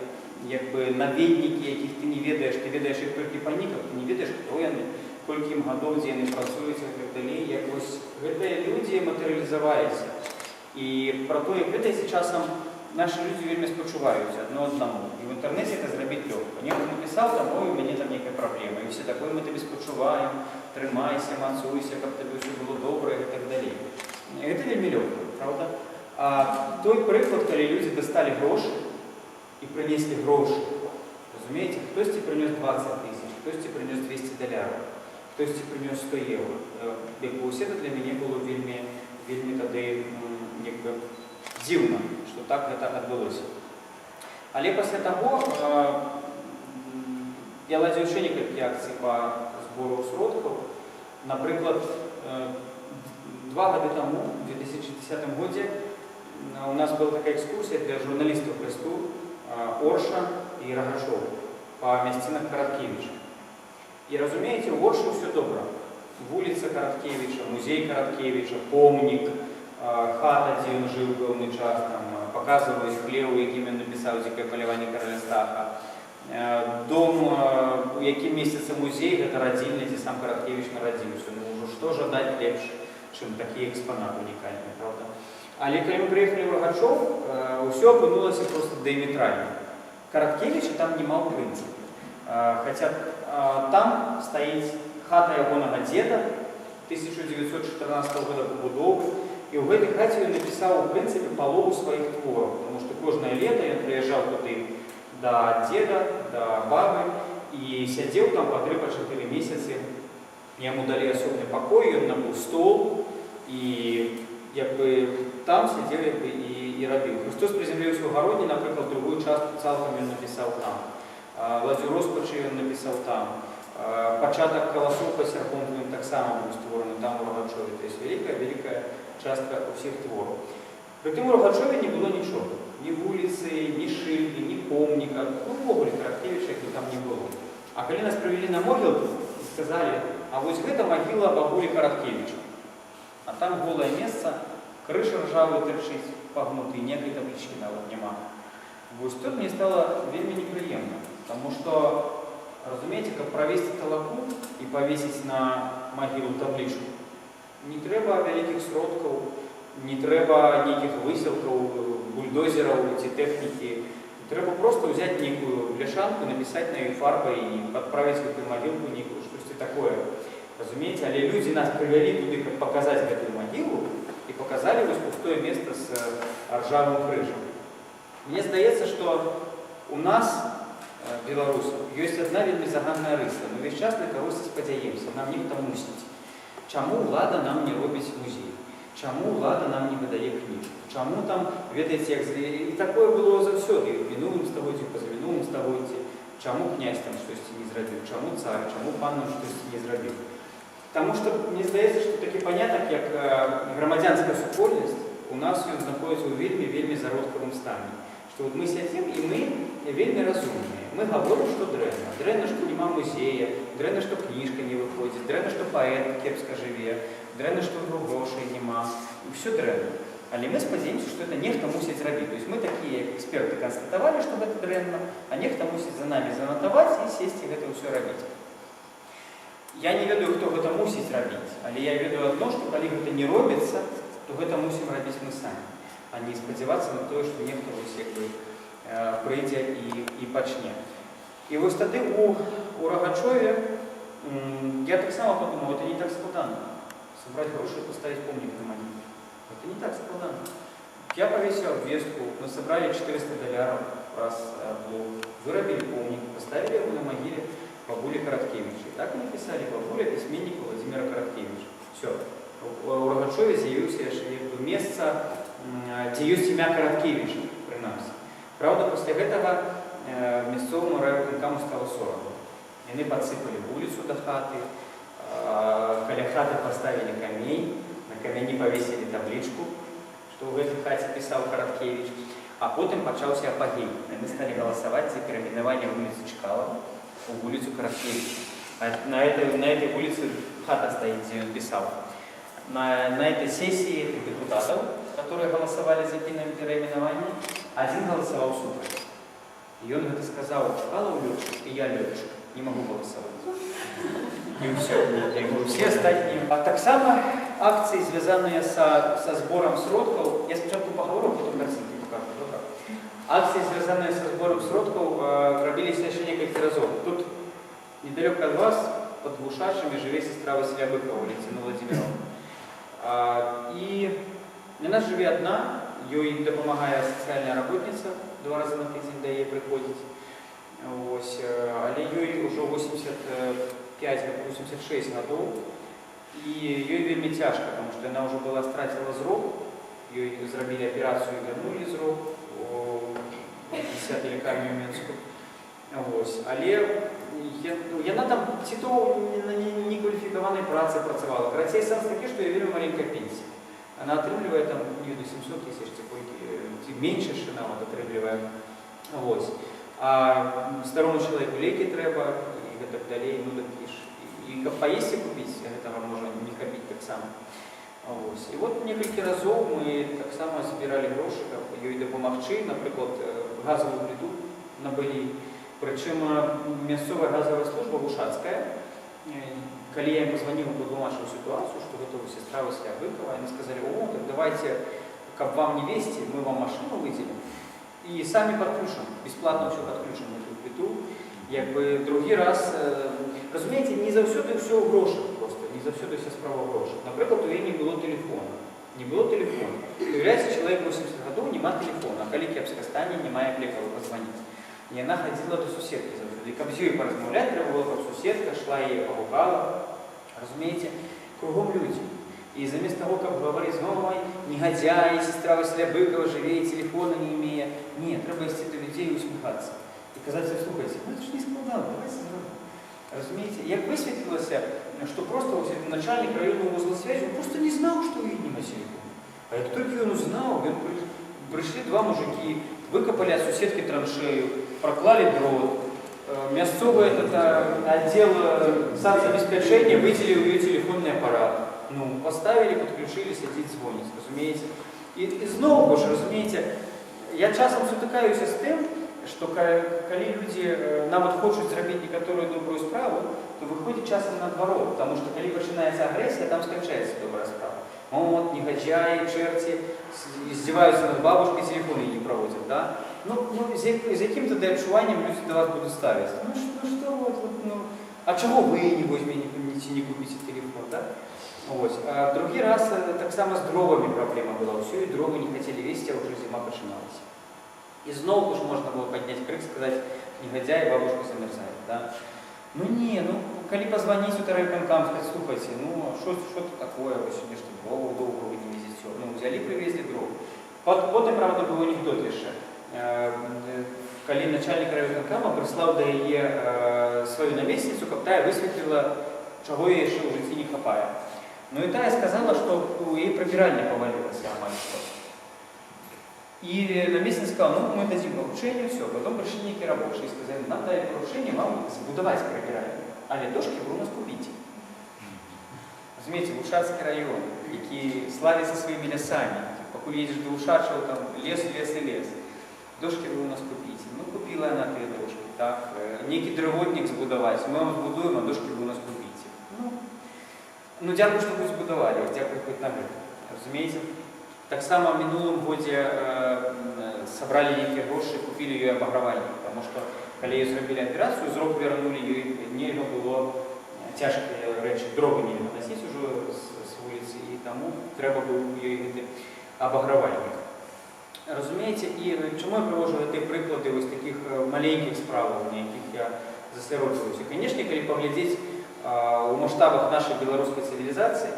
як бы наведнікі, якіх ты не ведаеш, ты ведаеш іх толькі па ніках, ты не ведаеш, хто яны, колькі ім гадоў, дзе яны працуюць і так далей, як вось гэтыя людзі матэрыялізаваліся. І пра то, як ведаеце, часам нашы людзі вельмі спачуваюць адно аднаму. І в інтэрнэце это зрабіць лёгка. Нехта напісаў там: «Ой, у мяне там нейкая праблема». І ўсе такое: «Мы табе спачуваем, трымайся, мацуйся, каб табе ўсё было добра» і так далей. І гэта вельмі лёгка, праўда? А той прыклад, калі людзі дасталі грошы і прынеслі грошы, разумееце, хтосьці прынёс 20 тысяч, хтосьці прынёс 200 даляраў, хтосьці прынёс 100 еўра. Як бы усе это для мяне было вельмі, вельмі тады як бы дзіўна, што так гэта адбылося. Але пасля таго я ладзіў яшчэ некалькі акцый па збору сродкаў. Напрыклад, 2 гады таму, у 2010 годзе, у нас была такая экскурсія для журналістаў Брэсту, Орша і Рагачоў па мясцінах Караткевіча. І разумееце, у Оршы ўсё добра. Вуліца Караткевіча, музей Караткевіча, помнік, хата, дзе ён жыў пэўны час, там паказваюць хлеў, у якім ён напісаў «Дзікае паляванне караля Стаха». Дом, у якім месціцца музей, гэта радзільня, дзе сам Караткевіч нарадзіўся. Ну ўжо што жадаць лепш, чым такі экспанат унікальны, праўда? Але калі мы прыехалі ў Рагачоў, ўсё апынулася проста дыяметральна. Караткевіча там няма ў прынцыпе. Хаця там стаіць хата ягонага дзеда 1914 года пабудовы, і ў гэтай хаце ён напісаў у прынцыпе палову сваіх твораў, потому што кожнае лета ён прыязджаў туды да дзеда, да бабы і сядзеў там па 3-4 месяцы. Яму далі асобны пакой, ён набыў стол і як бы там сядзеў, як бы, і рабіў. «Хрыстос прызямліўся ў Гародні», напрыклад, другую частку цалкам ён напісаў там. «Ладдзю роспачы» ён напісаў там. Пачатак «Каласоў пад сярпом тваім» таксама быў створаны там, у Рагачове. То есть вялікая, вялікая частка ўсіх твораў. Прытым у Рагачове не было нічога. Ні вуліцы, ні шыльды, ні помніка. Ну, увогуле Караткевіча як бы там не было. А калі нас прывялі на могілку і сказалі: «А вось гэта магіла бабулі Караткевіча». А там голае месца, крыж ржавы тырчыць, пагнуты, ніякай таблічкі нават няма. Вось тут мне стала вельмі непрыемна, таму што Разумееце, каб правесці талаку і павесіць на магілу таблічку, не трэба вялікіх сродкаў, не трэба нейкіх высілкаў, бульдозераў ці тэхнікі. Трэба проста ўзяць нейкую бляшанку, напісаць на ёй фарбай і падправіць гэтую магілку нейкую, штосьці такое. Разумееце, але людзі нас прывялі туды, каб паказаць гэтую магілу, і паказалі вось пустое месца з ржавым крыжам. Мне здаецца, што у нас, беларусаў, ёсць адна вельмі заганная рыса. Мы ўвесь час на кагосьці спадзяемся, нам нехта мусіць. Чаму ўлада нам не робіць музей? Чаму ўлада нам не выдае кніжку? Чаму там, ведаеце, як і такое было заўсёды, і ў мінулым стагоддзі, і пазамінулым стагоддзі. Чаму князь там штосьці не зрабіў? Чаму цар, чаму пан нам штосьці не зрабіў? Таму што мне здаецца, што такі панятак, як грамадзянская супольнасць, у нас ён знаходзіцца ў вельмі, вельмі зародкавым стане. Што вот мы сядзім і мы вельмі разумныя. Мы гаворым, што дрэнна. Дрэнна, што няма музея, дрэнна, што кніжка не выходзіць, дрэнна, што паэт кепска жыве, дрэнна, што грошай няма. І ўсё дрэнна. Але мы спадзяемся, што это нехта мусіць зрабіць. То есть мы такія, як эксперты, канстатавалі, што гэта дрэнна, а нехта мусіць за намі занатаваць і сесці гэта ўсё рабіць. Я не ведаю, хто гэта мусіць рабіць, але я ведаю адно, што калі гэта не робіцца, то гэта мусім рабіць мы самі, а не спадзявацца на тое, што нехта вось як бы прыйдзе і пачне. І вось тады у Рагачове я таксама падумаў, это не так складана. Сабраць грошы і паставіць помнік на магіле. Это не так складана. Я павесіў абвестку, мы сабралі 400 даляраў праз блог, вырабілі помнік, паставілі яго на магіле бабулі Караткевіча. І так і напісалі: бабуля пісьменніка Уладзіміра Караткевіча. Всё. У Рагачове з'явіўся яшчэ як бы месца, дзе ёсць імя Караткевіча, прынамсі. Праўда, пасля гэтага мясцоваму райвыканкаму стала сорамна. Яны падсыпалі вуліцу да хаты, каля хаты паставілі камень, на камяні павесілі таблічку, што ў гэтай хаце пісаў Караткевіч, а потым пачаўся апагей. Яны сталі галасаваць за перайменаванне вуліцы Чкалова у вуліцу Караткевіча. А на этой вуліцы хата стаіць, дзе ён пісаў. На этой сессии этих депутатов, которые голосовали за переименование, один голосовал супраць. И он это сказал: Чкалов летчик, и я летчик, не могу голосовать. И все. Все остальные. А таксама акцыі, звязаныя са зборам сродкаў, я спачатку пагавару, потым карцінкі пакажу, добра? Акцыі, звязаныя са зборам сродкаў, рабіліся яшчэ некалькі разоў. Тут недалёка ад вас, пад Вушачамі, жыве сестра Васіля Быкава, Валянціна Уладзіміраўна. І яна жыве адна, ёй дапамагае сацыяльная работніца, два разы на тыдзень да яе прыходзіць. Вось, але ёй ужо 85, 86 гадоў, і ёй вельмі цяжка, таму што яна ўжо была страціла зрок, ёй зрабілі аперацыю і вярнулі зрок у 10-й лекарні ў Менску. Вось. Але ну, яна там ці то на некваліфікаванай працы працавала. Карацей, сэнс такі, што ёй вельмі маленькая пенсія. Она атрымлівае там, не ведаю, 700 тысяч ці колькі, ці менш яшчэ нават атрымлівае. Вось. А старому чалавеку лекі трэба і гэтак далей, ну так і ж. І каб паесці купіць, гэтага можа не хапіць таксама. Вось. І вот некалькі разоў мы таксама збіралі грошы, каб ёй дапамагчы, напрыклад, газавую пліту набылі. Прычым мясцовая газавая служба вушацкая, калі я ім пазваніў і патлумачыў сітуацыю, што гэта сестра Васіля Быкава, яны сказалі: о, так давайте, каб вам не везці, мы вам машину выделим і самі подключим, бесплатно все подключим эту плиту. Як бы другі раз, разумееце, не заўсёды ўсё ў грошах просто, не заўсёды вся справа ў грошах. Напрыклад, у яе не было телефона. Не было телефона. Уяўляеце, чалавек 80 гадоў, няма телефона, а калі кепска стане, няма як лекару пазваніць. І яна хадзіла да суседкі заўсёды. І каб з ёй паразмаўляць, трэба было, каб суседка шла яе пагукала. Разумееце, кругом людзі. І замест таго, каб гаварыць: ой, негодяй, сестра Васіля Быкава жыве і телефона не имея. Не, трэба ісці да людзей і усміхацца. І казаць: слухайце, ну это ж не складана, давайте зробім. Разумееце, як высветлілася, што просто вось этот начальник районного узла связи, он просто не знал, что у яе няма телефона. А як толькі ён узнаў, прыйшлі два мужики, выкопали от суседкі траншею, проклали дрот. Мясцовый этот отдел соцобеспечения выделил ее телефонный аппарат. Ну, поставили, подключили, сидит, звонит, разумееце. І зноў ж, разумееце, я часам сутыкаюся з тым, што калі людзі нават хочуць зрабіць некаторую добрую справу, то выходзіць часам наадварот, таму што калі пачынаецца агрэсія, там сканчаецца добрая справа. Вот, негодяи, черти, издеваются над бабушкой, телефоны не проводят, да? Ну, з якім тады адчуваннем людзі да вас будуць ставіцца? Ну, ну что вот, вот, ну, а чаго вы не возьмете, не купіце телефон, да? Вось. А другі раз таксама з дровамі праблема была. Усё, і дровы не хацелі везці, а ўжо зіма пачыналася. І зноўку ж можна было падняць крык, сказаць: «Негодяй, бабушка замерзает», да? Ну не, ну калі пазваніць у райвыканкам, сказаць: «Слухайце, ну что это такое, вы сёння што дроваў доўга вы не везеце?» Ну, взяли, привезли дров. Потым, правда, быў анекдот яшчэ. Калі начальнік райвыканкама прыслаў да яе сваю намесніцу, каб тая высветліла, чаго ёй яшчэ ў жыцці не хапае. Ну і тая сказала, што у яе прыбіральня павалілася амаль што. И намесніца сказала: «Ну, мы дадим поручение, все». Потом пришли некие рабочие и сказали: «Нам дали поручение вам збудаваць прыбіральню, але дошки вы у нас купите». Разумееце, Ушацкі раён, які славіцца сваімі лясамі. Пакуль едзеш да Ушачаў, там лес, лес і лес. «Дошки вы у нас купите». Ну, купила она тыя дошки, так. Некі дрывотнік збудаваць. «Мы вам збудуем, а дошки вы у нас купите». Ну, дзякуй, што хоць збудавалі, дзякуй хоць на гэта. Разумееце? Таксама ў мінулым годзе сабралі нейкія грошы, купілі ёй абагравальнік, таму што калі ёй зрабілі аперацыю, зрок вярнулі, ёй нельга было цяжкія рэчы, дровы нельга насіць ужо з вуліцы, і таму трэба быў ёй гэты абагравальнік. Разумееце, і чаму я прывожу гэтыя прыклады вось такіх маленькіх справаў, на якіх я засяроджваюся? Канешне, калі паглядзець у маштабах нашай беларускай цывілізацыі,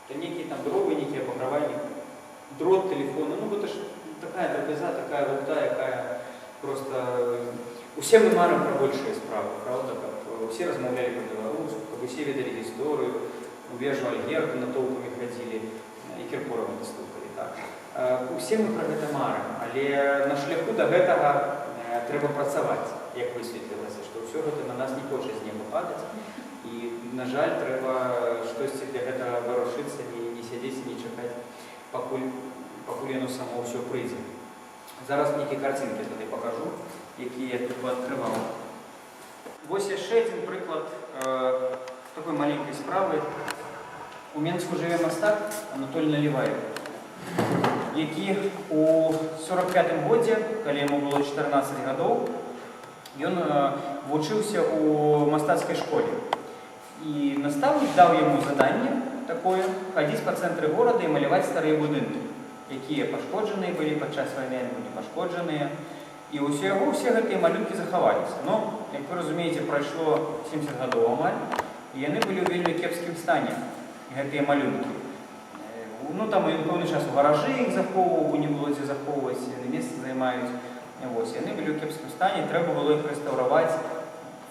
то нейкія там дровы, нейкі абагравальнік, дрот телефона, ну гэта ж такая драбяза, такая лухта, якая просто. Усе мы марым пра большыя справы, праўда, каб усе размаўлялі па-беларуску, каб усе ведалі гісторыю, у вежу Альгерда натоўпамі хадзілі і Кіркорова слухалі, так. Усе мы пра гэта марым, але на шляху да гэтага трэба працаваць, як высветлілася, што ўсё гэта на нас не хоча з неба падаць. І, на жаль, трэба штосьці для гэтага варушыцца, не сядзець і не чакаць, пакуль яно само ўсё прыйдзе. Зараз нейкія карцінкі тады пакажу, якія я тут пааткрываў. Вось яшчэ адзін прыклад такой маленькай справы. У Менску жыве мастак Анатоль Наліваеў, які у 45 годзе, калі яму было 14 гадоў, ён вучыўся ў мастацкай школе. І настаўнік даў яму заданне такое: хадзіць па цэнтры горада і маляваць старыя будынкі, якія пашкоджаныя былі падчас вайны альбо не пашкоджаныя. І ўсё яго ўсе гэтыя малюнкі захаваліся. Но, як вы разумееце, прайшло 70 гадоў амаль, і яны былі ў вельмі кепскім стане, гэтыя малюнкі. Ну, там ён пэўны час у гаражы іх захоўваў, бо не было дзе захоўваць, яны месца займаюць. Вось, яны былі ў кепскім стане, трэба было іх рэстаўраваць,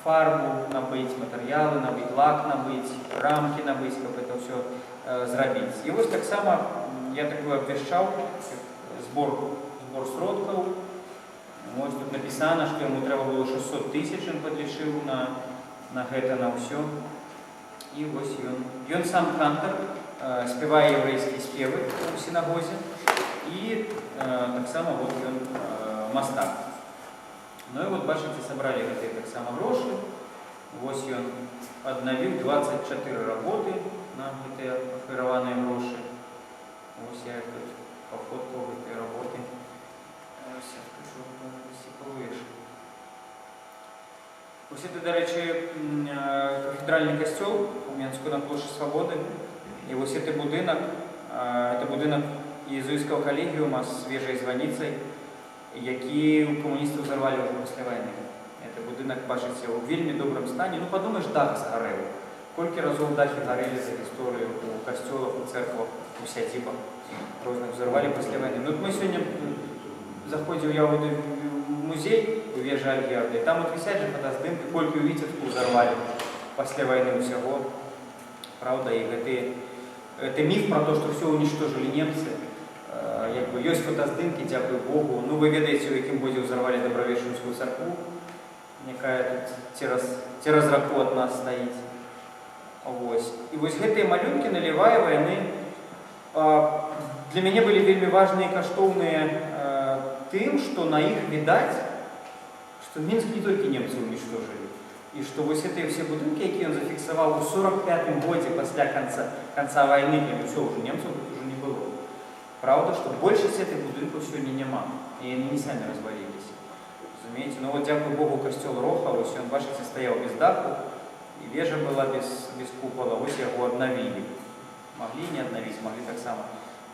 фарбу набыць, матэрыялы набыць, лак набыць, рамкі набыць, каб это ўсё зрабіць. І вось таксама я такую абвяшчаў збор сродкаў. Вось тут напісана, што яму трэба было 600 тысяч, ён падлічыў на гэта, на ўсё. І вось ён сам кантар, спявае яўрэйскія спевы ў сінагозе і таксама вот ён мастак. Ну і вот бачыце, сабралі гэтыя таксама грошы. Вось ён аднавіў 24 работы на гэтыя ахвяраваныя грошы. Вось я тут пафоткаў гэтыя работы. Ось я включу цікавіше. Вось это, дарэчы, кафедральны касцёл у Менску на плошчы Свабоды. І вось гэты будынак, это будынак езуіцкага калегіума з вежай, званіцай, які ў камуністаў взорвали ўжо пасля вайны. Это будынак, бачыце, у вельмі добрым стане. Ну, падумаеш, дах згарэў. Колькі разоў дахі гарэлі за гісторыю у касцёлах, у церквах, у сядзібах розных взорвали пасля вайны. Ну, вот мы сёння заходзіў я ў музей у вежы Альгерда, і там вот вісяць жа фотаздымкі, колькі ў Віцебску взорвали пасля вайны ўсяго. Праўда, і гэты міф про то, што все уничтожили немцы, як бы ёсць фотаздымкі, дзякуй Богу. Ну, вы ведаеце, у якім годзе ўзарвалі Дабравешчанскую царкву, якая тут цераз раку ад нас стаіць. Вось. І вось гэтыя малюнкі Наліваева, яны для мяне былі вельмі важныя і каштоўныя тым, што на іх відаць, Што Мінск не толькі немцы уничтожили, і што вось гэтыя ўсе будынкі, якія ён зафіксаваў у 45 годзе пасля канца вайны, калі ўсё ўжо немцаў тут ужо не было. Праўда, што большасць гэтых будынкаў сёння няма, і яны не самі разваліліся. Разумееце? Ну вот, дзякуй Богу, касцёл Роха, вось ён, бачыце, стаяў без даху, і вежа была без купала, вось яго аднавілі. Маглі не аднавіць, маглі таксама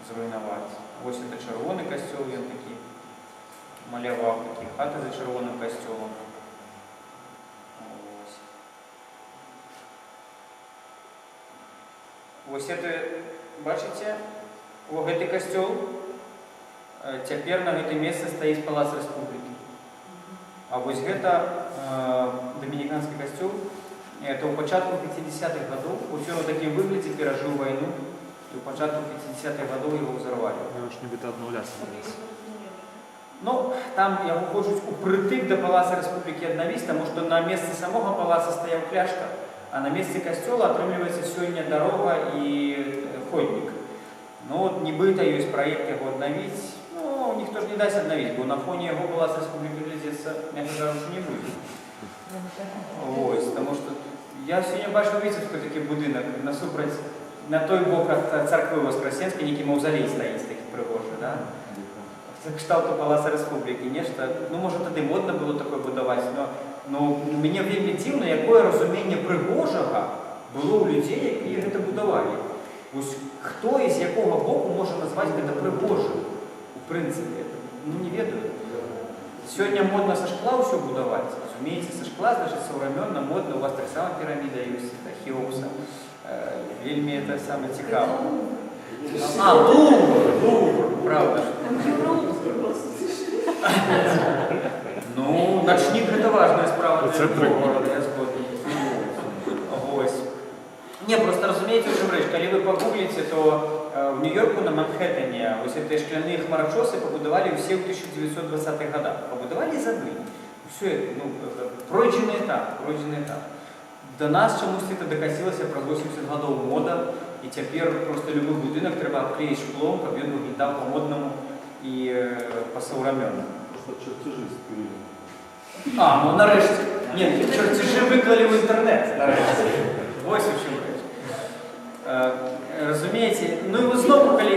зруйнаваць. Вось это чырвоны касцёл, ён такі маляваў, такія хаты за чырвоным касцёлам. Вось. Вось это, бачыце, о, гэты касцёл, цяпер на гэтым месцы стаіць Палац Рэспублікі. А вось гэта дамініканскі касцёл, это ў пачатку 50-х гадоў, вось ён у такім выглядзе перажыў вайну, і ў пачатку 50-х гадоў яго ўзарвалі. Ён ж нібыта аднаўляцца зараз. Ну, там яго хочуць упрытык да Палаца Рэспублікі аднавіць, таму што на месцы самога палаца стаяў кляштар, а на месцы касцёла атрымліваецца сёння дарога і ходнік. Ну, от нібыта ёсць праект яго аднавіць. Ну, ніхто ж не дасць аднавіць, бо на фоне яго Палац Рэспублікі глядзецца, мякка кажучы, не будзе. Вось, таму што я сёння бачыў Віцебску такі будынак насупраць, на той бок ад царквы Васкрасенскай, нейкі маўзалей стаіць такі прыгожы, да? Це кшталту Палаца Рэспублікі, нешта, ну, можа, тады модна было такое будаваць, но мне вельмі дзіўна, якое разуменне прыгожага было ў людзей, якія гэта будавалі. Вось хто і з якога боку можа назваць гэта прыгожым? У прынцыпе, ну, не ведаю. Сёння модна са шкла ўсё будаваць, разумееце, са шкла, значыць, саўрамённа, модна, у вас таксама піраміда ёсць, это Хеопса. Вельмі это самае цікава. А, Лувр, Лувр, правда ж. Там Еўралувр просто. Ну, начнік гэта важная справа для Це любого прикольно. города, я згодны. Вось. Не, просто разумееце, у чым рэч, калі вы пагугліце, то в Нью-Йорку на Манхэттене вось гэтыя шкляныя хмарачосы пабудавалі ўсе ў 1920-х годах. Пабудавалі і забылі. Усё это, ну, пройдзены этап, пройдзены этап. До нас чамусьці это дакацілася праз 80 гадоў мода, і цяпер просто любы будынак трэба абклеіць шклом, каб ён выглядаў па-моднаму і па-саўрамённаму. Просто чертежи спилили. А, ну нарэшце. Не, чертежи выклалі ў інтэрнэт, нарэшце. Вось у чым рэч. Разумееце, ну і вы зноў, калі,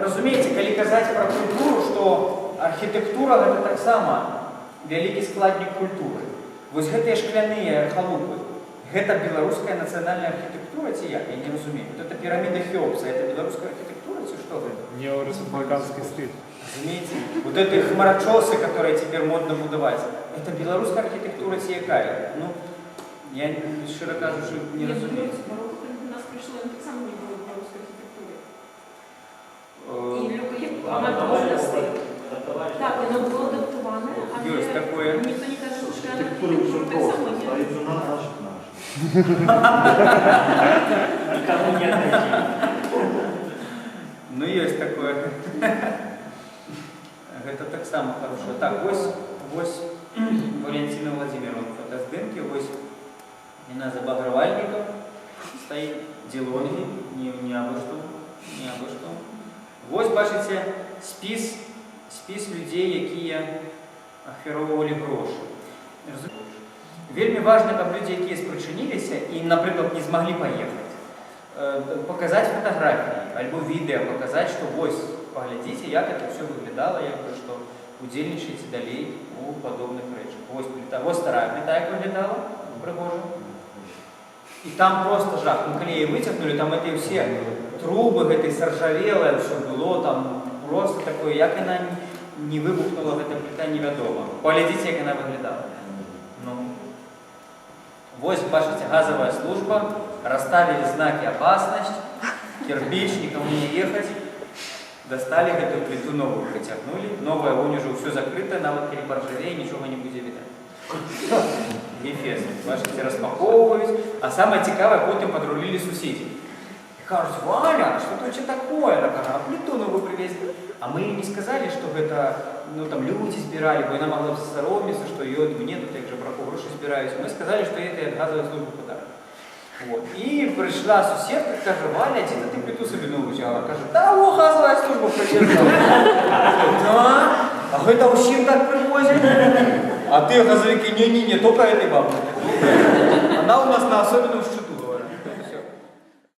разумееце, калі казаць пра культуру, што архітэктура гэта таксама вялікі складнік культуры. Вось гэтыя шкляныя халупы, гэта беларуская нацыянальная архітэктура ці як? Я не разумею. Вот это піраміда Хеопса, это беларуская архітэктура ці што гэта? Неореспубликанский стиль. Разумееце? Вот эти хмарачосы, которые теперь модно будаваць, это беларуская архітэктура ці якая? Ну, я, шчыра кажучы, не разумею. Барока, калі да нас прыйшло, ён таксама не было беларускай архітэктуры. Э, І амаль кожны стыль. Так, яно было адаптаванае, але Ёсць такое. ніхто не кажа, што шкляная Архитектура все архітэктура просто. таксама не. Стоит жена, значит наша. Никому не отдадим. Ну, ёсць такое. Гэта таксама хорошо. Так, вось Валентина Владимировна фотаздымкі, вось яна за абагравальнікам стаіць, Дзелонгі, не абы што, не абы што. Вось, бачыце, спіс людзей, якія ахвяроўвалі грошы. Вельмі важна, каб людзі, якія спрычыніліся і, напрыклад, не змаглі паехаць, паказаць фатаграфіі альбо відэа, паказаць, што вось, паглядзіце, як это ўсё выглядала, як бы, што удзельнічайце далей у падобных рэчах. Вось пліта, вось старая пліта, як выглядала, прыгожа. І там просто жах. Ну, калі яе выцягнулі, там эти ўсе трубы гэтай саржавелае ўсё было, там просто такое, як яна не выбухнула, гэта пліта, невядома. Паглядзіце, як яна выглядала. Ну. Вось, бачыце, газовая служба, расставили знаки опасность, кирпич, никому не ехать. Достали гэтую плиту новую, притягнули. Новая, вон уже все закрыто, нават калі паржавее, нічога не будзе відаць. Гефест, бачыце, распаковываюць. А самае цікавае, потым падрулілі суседзі. І кажуць: «Валя, что это вообще такое?» Она кажа: «А плиту новую привезли». А мы ей не сказали, что гэта, ну, там люди збіралі, бо яна могла б засароміцца, што ее мне тут як жабраку грошы збіраюць. Мы сказали, что это от газовой службы подарок. Вот. И пришла суседка, кажа: «Валя, где ты плиту себе новую взяла?» Кажа: «Да, о, газовая служба привезла». Да? А гэта ўсім так привозят? А ты, газавікі, не-не-не, только этой бабы. Она у нас на особенном счету.